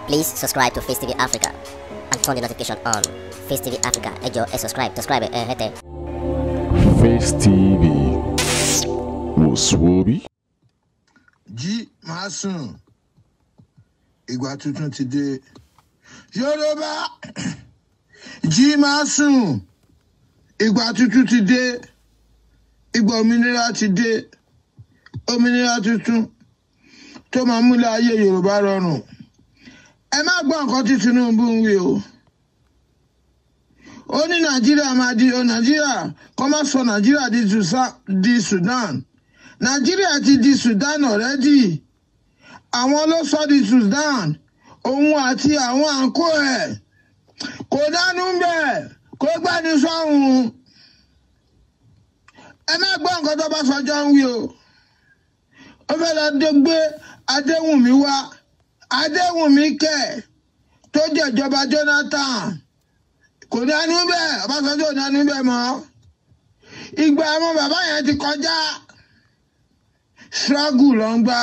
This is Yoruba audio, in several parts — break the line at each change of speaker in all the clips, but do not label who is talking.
Please subscribe to Face TV Africa and turn the notification on. Face TV Africa, ẹ jọ̀ọ́ ẹ subscribe, subscribe ẹ hẹ́tẹ̀.
Face TV wò sùwòbí.
Jí máa sùn, ìgbà tuntun ti dé. Yorùbá, jí máa sùn, ìgbà tuntun ti dé. Ìgbà òmìnira ti dé, òmìnira tuntun tó máa múlẹ̀ ayé Yorùbá rọrùn. Ẹ má gbọ́ nǹkan tí Tinubu ń wí o. Ó ní Nàìjíríà máa di o, Nàìjíríà kọ́ máa sọ Nàìjíríà di Sudan. Nàìjíríà ti di Sudan already. Àwọn ló sọ di Sudan. Òun àti àwọn àǹkó ẹ̀ kò dánú bẹ́ẹ̀, kó gbẹ́ni sọ́hun. Ẹ má gbọ́ nǹkan tó bá sọjọ́ ń wí o. Ó fẹ́ lọ dé gbé Adéwùnmí wá. Adéwùnmí kẹ̀ tó jẹ́ ìjọba Jonathan kò dánú bẹ́ẹ̀, Ọbásanjọ́ ò dánú bẹ́ẹ̀ mọ́. Ìgbà àwọn bàbá yẹn ti kọjá. Struggle ló ń gbá.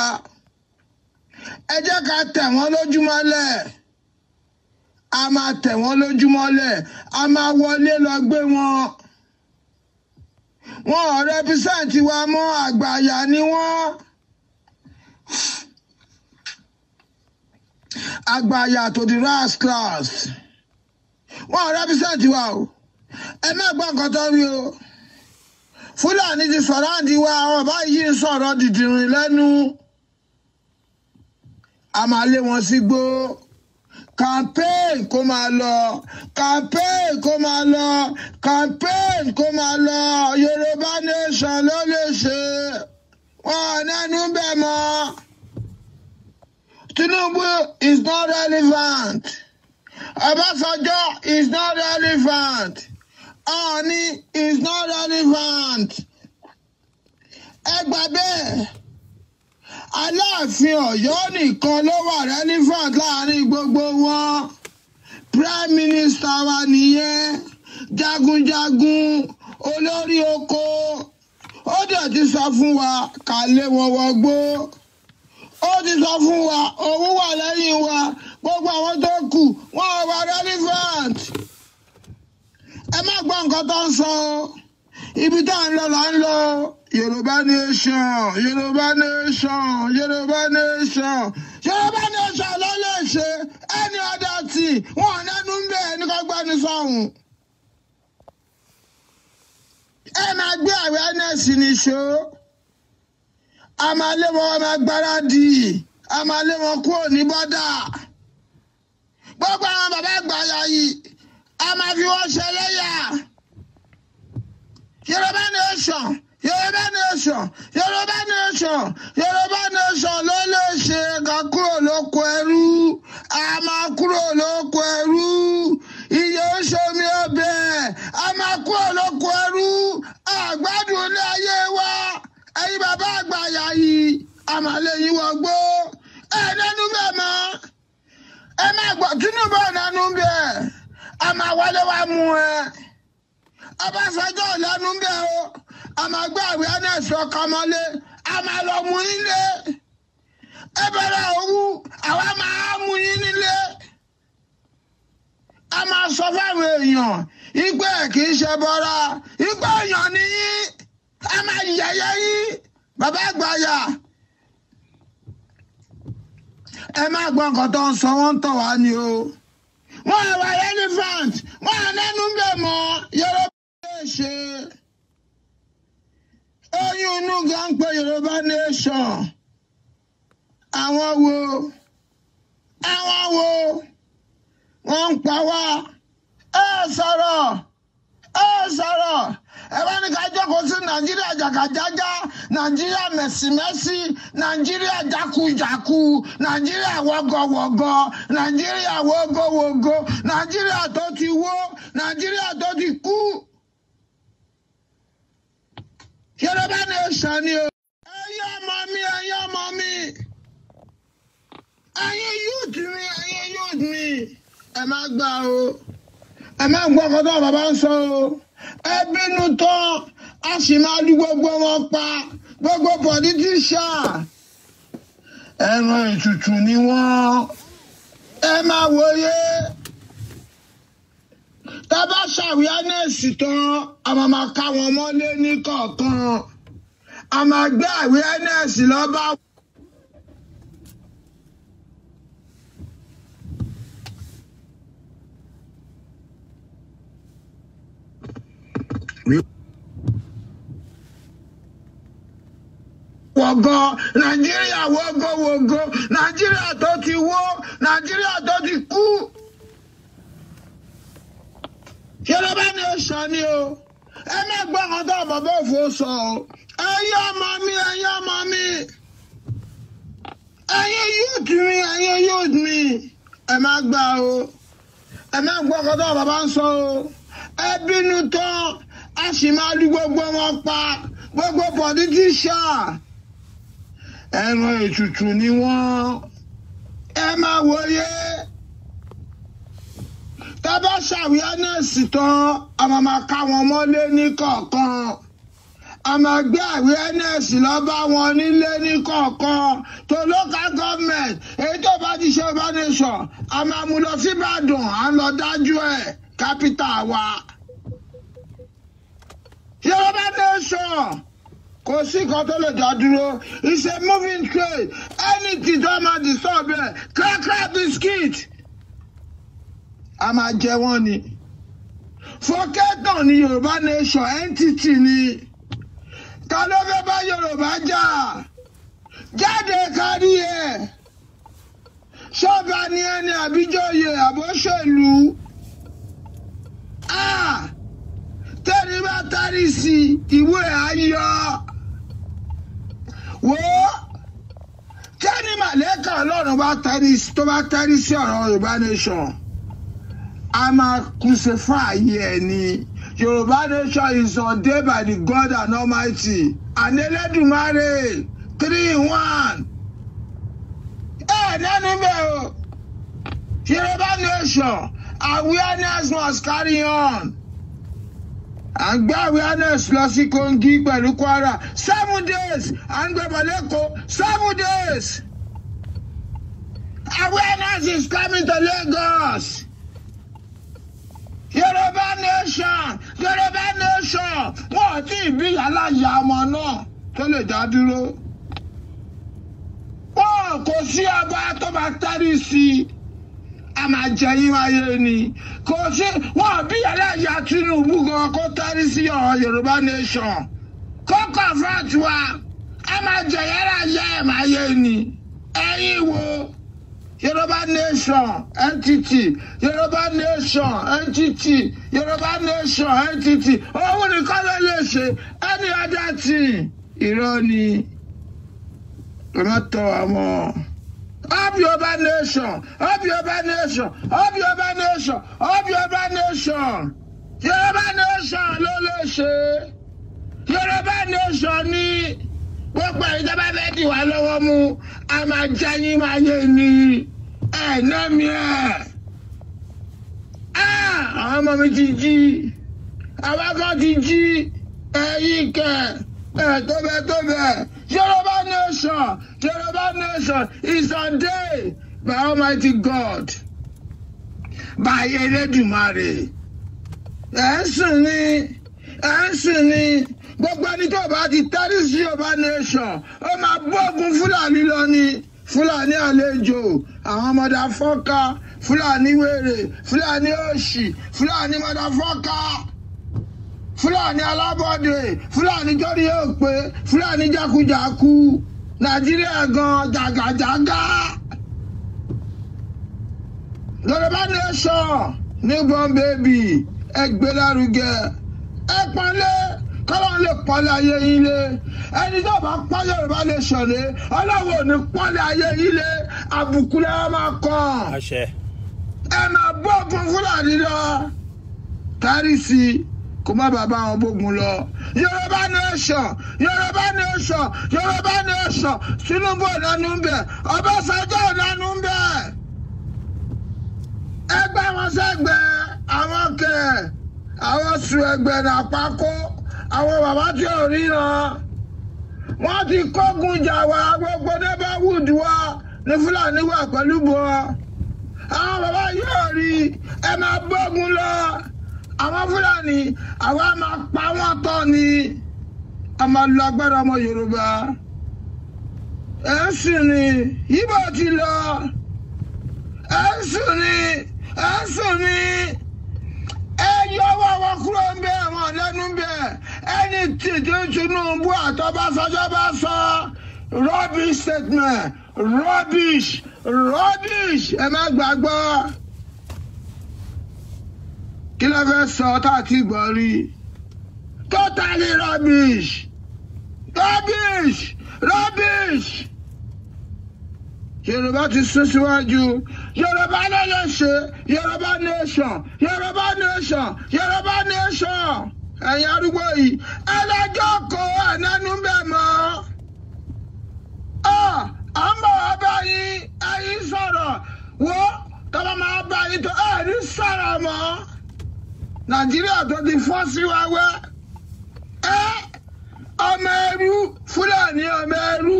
Ẹ jẹ́ ká tẹ̀ wọ́n lójúmọ́lẹ̀. A máa tẹ̀ wọ́n lójúmọ́lẹ̀. A máa wọlé lọ gbé wọn. Wọn ò represent wa mọ́, àgbàyà ni wọ́n. Àgbàyà to the last class. Wọn ò represent wa o. Ẹ má gbọ́ nǹkan tó rí o. Fúlàní ti sọ̀rọ̀ àǹdí wa, àwọn báyìí ń sọ̀rọ̀ dìdìrín lẹ́nu. A máa lé wọn sígbó. Campaign kó máa lọ, campaign kó máa lọ, campaign kó máa lọ. Yorùbá nation ló lè ṣe. Wọn ò nẹ́nu bẹ́ẹ̀ mọ́. Tinubu is not relevant. Ọbásanjọ́ is not relevant. Ọọ̀ni is not relevant. Ẹ gbà bẹ́ẹ̀. Aláàfin Ọ̀yọ́ nìkan ló wà relevant láàrin gbogbo wọn. Prime Minister wa nìyẹn. Jagunjagun olórí oko. Ó dẹ̀ ti sọ fún wa ká lé wọn wọgbó. Ó ti sọ fún wa òun wà lẹ́yìn wa. Gbogbo àwọn tó kù wọn wà relevant. Ẹ má gbọ́ nǹkan tó ń sọ o. Ibi tá à ń lọ là ń lọ. Yorùbá nation, Yorùbá nation, Yorùbá nation, Yorùbá nation ló lè ṣe. Any other thing wọn nẹ́nu ń bẹ̀ ní kó gbẹ́nu sọ̀hún. Ẹ máa gbé awareness nìṣó. A máa lé wọn, a máa gbáradì. A máa lé wọn kúrò ní bọ́dà. Gbogbo àwọn bàbá àgbàyà yìí, a máa fi wọ́n ṣẹlẹ́yà. Yorùbá nation, Yorùbá nation, Yorùbá nation, Yorùbá nation ló lè ṣe ká kúrò lóko ẹrú. A máa kúrò lóko ẹrú. Iye oṣoomi ọbẹ̀, a máa kúrò lóko ẹrú. Àgbádùn ilé ayé wa. Ẹ̀yin bàbá àgbàyà yìí, a máa lé yín wọgbó. Ẹ nánú bẹ́ẹ̀ mọ́. Ẹ má gbọ́ Tinubu nánú bẹ́ẹ̀. A máa wọlé wa mú ẹ. Ọbásanjọ́ lẹ́nu bẹ́ẹ̀ o. A máa gbé awareness ọkàmọ́lé. A máa lọ mú yín lé. Ẹ bẹ̀rẹ̀ òwú, àwa máa mú yín nílé. A máa sọ fáwọn èèyàn, ìgbẹ́ kì í ṣe bọ́ra, ìgbẹ́ èèyàn ni yín. A máa yẹ̀yẹ́ yín, bàbá àgbàyà. Ẹ má gbọ́ nǹkan tó ń sọ, wọ́n ń tọ̀ wá ni o. Wọ́n wà relevant, wọ́n nẹ́nu bẹ̀ mọ́. Yorùbá lè ṣe. Oyún inú gan ń pe Yorùbá nation. Àwọn wo? Àwọn wo? Wọ́n ń pa wá. Ẹ sọ̀rọ̀, ẹ sọ̀rọ̀. Ẹ bá ní ká jókòó sí Nàìjíríà jàkàjájá, Nàìjíríà mẹ̀sìmẹ́sì, Nàìjíríà jákujàku, Nàìjíríà wọ́gọ̀wọ́gọ̀, Nàìjíríà wógówógó, Nàìjíríà tó ti wó, Nàìjíríà tó ti kú. Yorùbá nation ni o. Ẹ̀yin ọmọ mi, ẹ̀yin ọmọ mi, ẹ̀yin youth mi, ẹ̀yin youth mi, ẹ má gbà o. Ẹ má gbọ́ ọkọ tó bàbá ń sọ o. Ẹ bínú tán, a sì máa lu gbogbo wọn pa, gbogbo politician. Ẹran ètùtù ni wọ́n. Ẹ máa wòye. Tá a bá ṣàwíánẹ́sì tán, a máa máa ká wọn mọ́lé ní kọ̀ọ̀kan. A máa gbé awareness lọ bá. Wọ̀gọ́ Nàìjíríà wọ́gọ́wọ́gọ́ Nàìjíríà tó ti wó, Nàìjíríà tó ti kú. Yorùbá ni ó sọ ni o. Ẹ má gbọ́ nǹkan tó bàbá òfò sọ o. Ẹ̀yin ọmọ mi, ẹ̀yin ọmọ mi. Ẹ̀yin youth mi, ẹ̀yin youth mi. Ẹ má gbà o. Ẹ má gbọ́ nǹkan tó bàbá ń sọ o. Ẹ bínú tán, a sì máa lu gbogbo wọn pa. Gbogbo politician. Ẹran ètùtù ni wọ́n. Ẹ máa wòye. Tá a bá ṣàwíánẹ́sì tán, a máa máa ká wọn mọ́lé ní kọ̀ọ̀kan. A máa gbé awareness lọ bá wọn nílé ní kọ̀ọ̀kan. To local government, èyí tó bá ti ṣe Yorùbá nation, a máa mú lọ sí Ìbàdàn, à ń lọ dájú ẹ̀, capital wa. Yorùbá nation kò sí nǹkan tó lè dá dúró. It's a moving train. Anything tó máa disturb ẹ̀, crack biscuit. A máa jẹ wọ́n ni. Fọkẹ́tàn ni Yorùbá nation entity ni. Ta ló fẹ́ bá Yorùbá jà? Jáde kárí ẹ̀. Ṣọ́ba ni ẹni àbíjọ́yè àbóṣèlú. Tẹ́ni bá tárí sí ìwé ayọ̀. Wò ó, tẹ́ni màlẹ́kà Ọlọ́run bá tárí tó bá tárí sí ọ̀rọ̀ Yorùbá nation, a máa crucify ẹ̀ ni. Yorùbá nation is ordained by the God and Almighty and Elédùmarè 3 in 1. Ẹ nẹ́nu bẹ́ẹ̀ o. Yorùbá nation awareness must carry on. À ń gbé awareness lọ sí Kogi pẹ̀lú Kwara 7 days. À ń gbé bọ̀ l'Ékòó 7 days. Awareness is coming to Lagos. Yorùbá nation, Yorùbá nation, wọn ò tí ì bí aláya ọmọ náà tó lè dá dúró. Wọn kò sí ọba tó máa tẹ́rí sí i. A máa jẹ yín wáyé ni. Kò sí wọn bí aláya Tinubu gan kó tẹ́rí sí ọ̀rọ̀ Yorùbá nation. Kó confront wa, a máa jẹ yàrá yẹ ẹ̀ máa yé ni. Ẹ̀yin wo? Yorùbá nation entity, Yorùbá nation entity, Yorùbá nation entity. Òun nìkan ló lè ṣe any other thing. Irọ́ ni. Ẹ tọ́ àwọn. Up Yorùbá nation, up Yorùbá nation, up Yorùbá nation, up Yorùbá nation. Yorùbá nation ló lè ṣe. Yorùbá nation ni. Gbogbo ìjọba fẹ́ dì wá lọ́wọ́ mú. A máa jẹ́ yín máa yé ni. Ẹ ná mi ẹ̀. Àwọn ọmọ mi ti jí. Àwa kan ti jí. Ẹ̀yin kẹ̀. Ẹ tó bẹ́ẹ̀ tó bẹ́ẹ̀. Yorùbá nation, Yorùbá nation is ordained by Almighty God. By Elédùmarè. Ẹ̀ ń sùn ní. Ẹ̀ ń sùn ní. Gbogbo ẹni tó bá ti tẹ́rí sí Yorùbá nation, ó máa bógun Fúlàní lọ ni. Fúlàní àlejò, àwọn ọmọdé afọ́ká, Fúlàní wèrè, Fúlàní òṣì, Fúlàní mọdà fọ́ká, Fúlàní alábọ́dé, Fúlàní jọ́rí òpè, Fúlàní jákujàku, Nàìjíríà gan jàgàjàgà. Yorùbá nation, newborn baby, ẹ gbé lárugẹ, ẹ pọ́nlé. Kọ́lọ́n lè pọ́nlé ayé yín lé. Ẹni tó bá pọ́n Yorùbá nation lé, Ọlọ́run ò ní pọ́nlé ayé yín lé. Àbùkù lẹ́wọ́n máa kàn. Ẹ máa bógun Fúlàní lọ. Kárí sí i, kó má bàbá wọn bógun lọ. Yorùbá nation, Yorùbá nation, Yorùbá nation. Tinubu ò nánú ń bẹ̀, Ọbásanjọ́ ò nánú ń bẹ̀. Ẹgbẹ́ wọn sẹ́gbẹ̀ẹ́, àwọn kẹ̀, àwọn sùn ẹgbẹ́ náà pákó. Àwọn bàbá tí ò ríran, wọ́n ti kógun jà wá. Gbogbo neighborhood wa ní Fúlàní wà pẹ̀lú bọ́. Àwọn Ẹ máa bọ́gun lọ. Àwọn Fúlàní àwa máa pa wọ́n tán ni. A máa lo agbára ọmọ Yorùbá. Ẹ ń sùn ni, Yíbò ti lọ. Ẹ ń sùn ni, ẹ ń sùn ni. Ẹ yọwọ́ wọn kúrò ń bẹ̀, wọn lẹ́nu ń bẹ̀. Ẹni tí Tinubu àtọ́básanjọ́ bá sọ rubbish statement, rubbish, rubbish, ẹ má gbàgbọ́. Kí ló fẹ́ sọ tá a ti gbọ́ rí? Totally rubbish, rubbish, rubbish. Yorùbá ti sún síwájú. Yorùbá ló lè ṣe. Yorùbá nation, Yorùbá nation, Yorùbá nation. Ẹ̀yin arúgbó yìí, ẹlẹ́jọ́ kó ẹ̀nánú bẹ̀ mọ́. À ń bọ̀ wá báyìí, ẹ̀yin sọ̀rọ̀ wo tọ́lá máa bá yín tó ẹ̀ ní sọ̀rọ̀ mọ́. Nàìjíríà tó ti fọ́ sí wẹ́wẹ́. Ẹ ọmọ ẹrú Fúlàní, ọmọ ẹrú,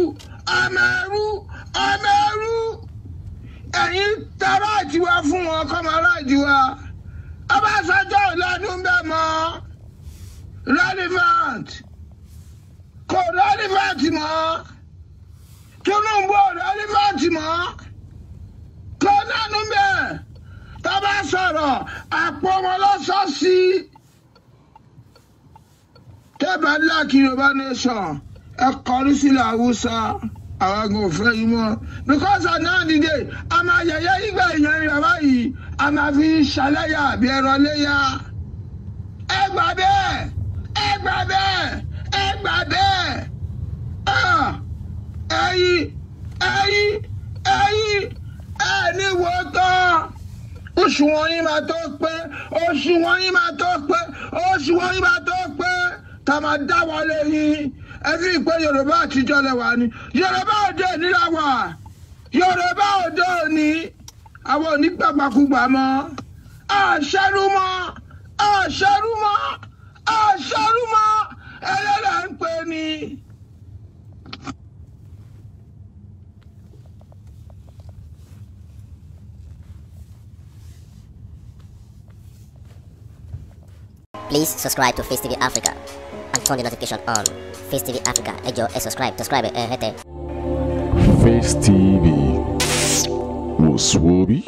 ọmọ ẹrú, ọmọ ẹrú. Ẹ̀yin tara ìtiwa fún wọn kọ́mọ ará ìtiwa. Ọbásanjọ́ ìlànà ń bẹ̀ mọ́. Relevant kò relevant mọ́. Tinubu ò relevant mọ́. Kò nánú bẹ́ẹ̀. Tá bá sọ̀rọ̀ àpò wọn lọ́sọ̀ọ́sí. Tẹ́bà láàkì Yorùbá nation, ẹ kọrí sílẹ̀ Haúsá, àwọn agan ò fẹ́ yín mọ́. Because at the end of the day, a máa yẹ̀yẹ́ ìgbà ìyẹn bàbá yìí, a máa fi ṣàlẹ́yà àbí ẹran léyà. Ẹ gbà bẹ́ẹ̀, ẹ gbà bẹ́ẹ̀, ẹ gbà bẹ́ẹ̀. Ẹ̀yin, ẹ̀yin, ẹ̀yin, ẹ̀ ní wo tán. Oṣù wọn yín máa tó pé, oṣù wọn yín máa tó pé, oṣù wọn yín máa tó pé, tá a máa dá wọlé yín. Ẹ fi ìpè Yorùbá àtijọ́ lẹ́wà ni. Yorùbá òde òní la wà. Yorùbá òde òní. Àwọn onígbàgbàkúgbà mọ́. Àṣẹrú mọ́, àṣẹrú mọ́, àṣẹrú mọ́. Ẹlẹ́lẹ̀ ń pè ní.
Please subscribe to Face TV Africa and turn the notification on. Face TV Africa, ẹ jọ̀ọ́, ẹ subscribe, subscribe, ẹ hẹ́tẹ̀.
Face TV was Swoby.